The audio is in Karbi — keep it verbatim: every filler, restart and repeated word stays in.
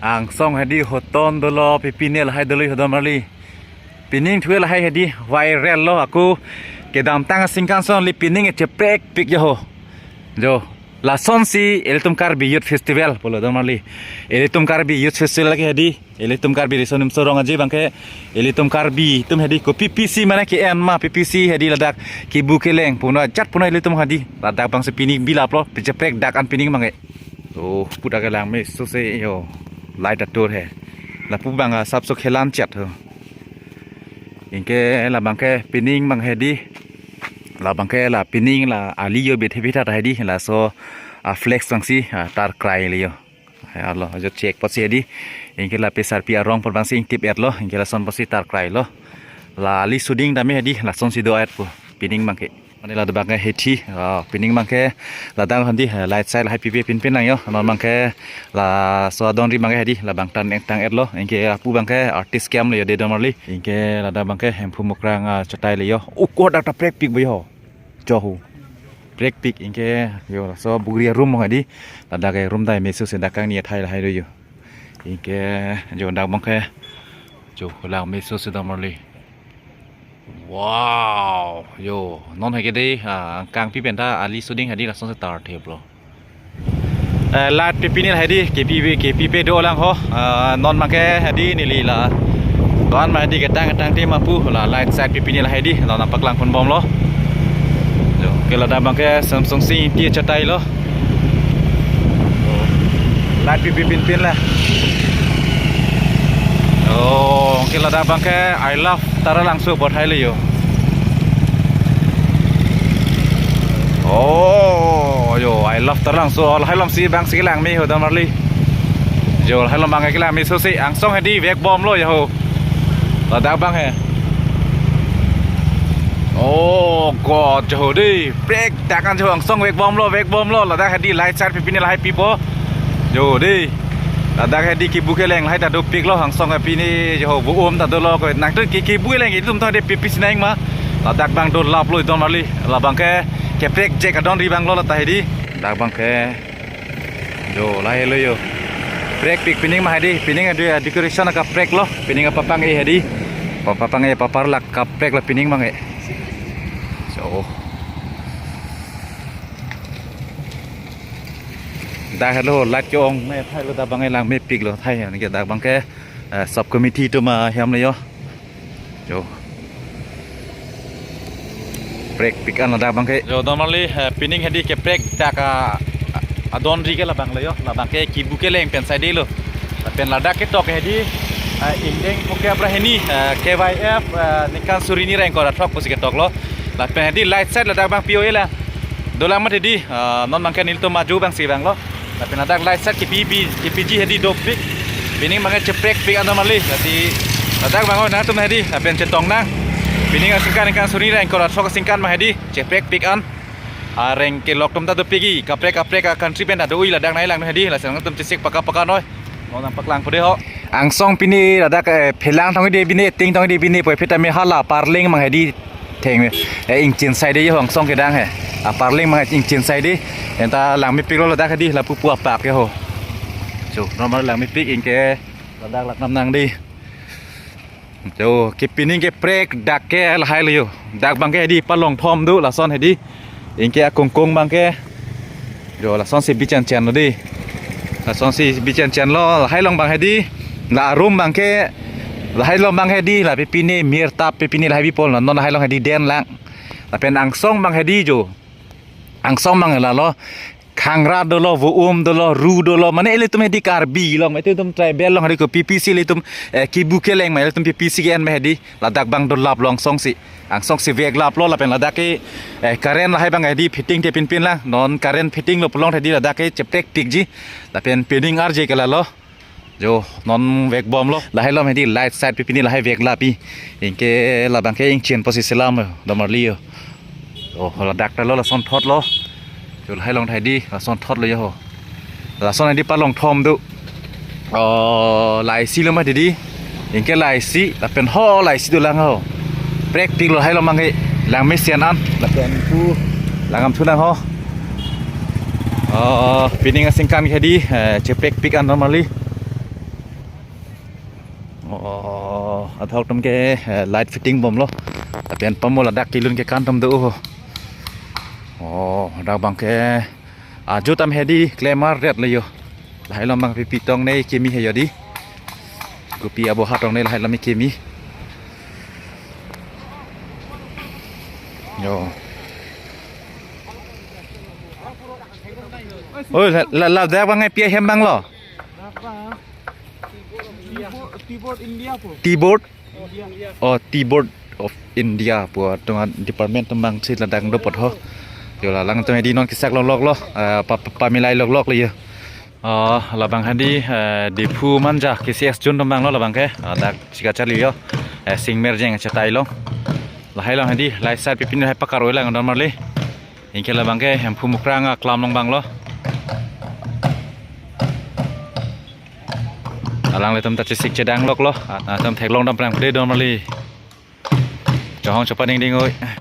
Angsong hedi hoton dolo, pipine lahai dolo, ho don marli. Pining thu lahai hedi viral lo, ako kedamtang aningkan ason le pining cheprekpik jo ho. Jo, lasonsi ilitum Karbi Youth Festival pulo don marli. Ilitum Karbi Youth Festival ke hedi, ilitum Karbi Riso Nimso Rong Aje abangke, ilitum Karbi atum hedi kopi pisi mane ke-en ma, pipisi hedi ladak kebu keleng puno ajat puno ilitum hedi. Ladak abangsi pining bilap lo, picheprek dak an pining abangke. Oh, pudak langme sose yo. Light atur he. Lapu abang asapso khelan chat ho. Anke labangke pining abang hedi. Labangke la pining la ali yo bethe betha hedi. Laso a flex abangsi, ah, tarkrai le yo. Ya lo, jo chek apotsi hedi. Anke lape sarpi arong apot abangsi ingtip-et lo. Anke lason apotsi tarkrai lo. La ali suding tame hedi, lasonsi do-et pu. Pining abangke. Mane ladak abangke hethi, ah, pining abangke ladak hedi, eh, light side lahai pipe pinpin lang yo. Non abangke laso adon ri abangke hedi, labang tan engtang-et lo. Anke apu abangke artist camp le yo de don marli. Anke ladak abangke Hemphu Mukrang, ah, chatai le yo. Uko dak ta prekpik bo yo. Jo ho. Prekpik anke yo laso bugri room mo hedi. Ladak ke room dai meso se dak kangni athai lahai do yo. Anke jo dak abangke jo langme sose don marli. Wow, yo, non hedi, ah, kangpi penta ali suding hedi lasonsi tarthip lo. Eh, light pipine hedi, kepi kepipe do lang ho, ah, non abangke hedi neli la. Ban ma hedi ketang ketang te ma pu, la light side pipine hedi, non nangpaklang ponbom lo. Jo, ke ladak abangke Samsung Sing ti chatai lo. Light pipe pinpin la. Oh, anke ladak abangke I love Taralangso apot hai le yo. Oh, yo, I love Taralangso. Lahai alongsi abangsi langme ho don marli. Jo, lahai along abangke langme sose angsong hedi vekbom lo yo ho. Ladak abang he. Oh God, jo ho dei. Prek dak an jo angsong vekbom lo, vekbom lo. Ladak hedi light side pipine lahai pipo. Jo dei. Ladak hedi kebu keleng lahai ta dopik lo, angsong pipine jo ho vo-um ta dolo ko. Nangtum ke kebu keleng itum ta de pipisi nang ma. Ladak abang dolap lo don marli. Labangke keprek jek adon ri abang lo lata hedi. Dak abangke. Jo, lahai lo yo. Prekpik pining ma hedi, pining adu ya decoration kaprek lo, pining apapang-e hedi. Papapang-e paparlak kaprek lo pining abangke. Jo. Dak helo light ke-ong, ne thai lo dak abangke langmepik lo thai ya, ne ke dak abangke, eh, sub committee atum ahem lo yo. Jo. Prekpik an ladak abangke. Jo, don marli, eh, pining hedi keprek dak a, adon ri ke labang lo yo. Labangke kebu keleng pen side lo. Lapen ladak ketok hedi, eh, ingdeng puke abra hini, eh, K Y F, eh, ningkan suri hini ra ingkoi ra throk pusi ketok lo. Lapen hedi light side ladak abang pio la. Dolang mat hedi, eh, non abangke nelitum maju abangsi vang lo. Lapen ladak light side kepi pi, kepiji hedi dopik. Pining abangke cheprekpik an don marli. Jadi ladak abang nangtum hedi, lapen chetong nang. Pining aningkan ningkan suri ra ingkoi ra throk aningkan ma hedi, cheprekpik an. Areng kelok atum ta dopik-i, kaprek kaprek a country pen ta do-i ladak nai lang hedi, lason nangtum chesik paka paka noi. Non nangpaklang po de ho. Angsong pine ladak, eh, phelang thong de pine, ting thong de pine, poi phita me hala parling abang hedi. Theng, eh, ingchin side yo angsong kedang he. Aparling abang ingchin side. Enta langmepik lo ladak hedi lapu pu apak yo ho. Jo, normal langmepik anke ladak lak nam nang di. Jo, kepining keprek dak ke lahai lo yo. Dak abangke hedi palong thom do lason hedi. Anke akongkong abangke. Jo, lasonsi bichen chen lo di. Lasonsi bichen chen lo, lahai along abang hedi. La room abangke, lahai along abang hedi, la pipine mir tap pipine lahai bipol non, non lahai along hedi den lang. Lapen angsong abang hedi jo. Angsong abang la lo. Khangra dolo, vo-um dolo, ru dolo, mane ilitum hedi Karbi along, ilitum tribal along hedi kopi pisi ilitum, eh, kebu keleng ma ilitum pipisi ke-en ma hedi. Ladak abang dolap lo angsongsi. Angsongsi veklap lo lapen ladak ke, eh, current lahai abang hedi fitting te pinpin lang. Non current fitting lo pulote hedi ladak ke cheprekpikji. Lapen pining arje ke la lo. Jo, non vekbom lo. Lahai along hedi light side pipine lahai veklap-i. Anke labangke ingchin apotsi selam lo, don marli yo. Oh, ladak ta lo lason thot lo. Jo, lahai along hedi lason thot lo yo ho. Lason hedi palong thom do. Oh, laisi lo ma hedi. Anke laisi, lapen ho laisi dolang ho. Prekpik lo lahai along abangke, langmesen an, lapen pu langdam thu nang ho. Oh, pining aningkan ke di, eh, chepekpik an normally. Oh, adhok atum ke, eh, light fitting bomlo. Lapen pamo ladak kelun kekan atum do ho. Oh, dak abang ke ajo tam hedi klemar ret le yo. Lahai along abang pipi tong ne kimi he yo di. Kopi aboha tong ne lahai along kimi. Yo. Oh, la, la, ladak abang pi ahem abang lo. Tea Board, Tea Board India po. Tea Board? India. Oh, Tea Board of India pu atum a-department atum abang si ladak do apot ho. Yo, la alangtum hedi non kesak longlok lo, eh, pa, pa, pamilai longlok le yo. Oh, labang hedi, eh, Diphu Manja K C S zone atum abang lo labang ke. Ah, dak chika charli yo. Eh, Singmerjeng chetai along. Lahai along hedi, lahai side pipin lahai pakar oi lang don marli. Anke labang ke Hemphu Mukrang aklam along abang lo. Alanglitum ta chesik chedang lok lo. Ah, atum theklong dam prang pede don marli. Chonghong chopa ding ding oi.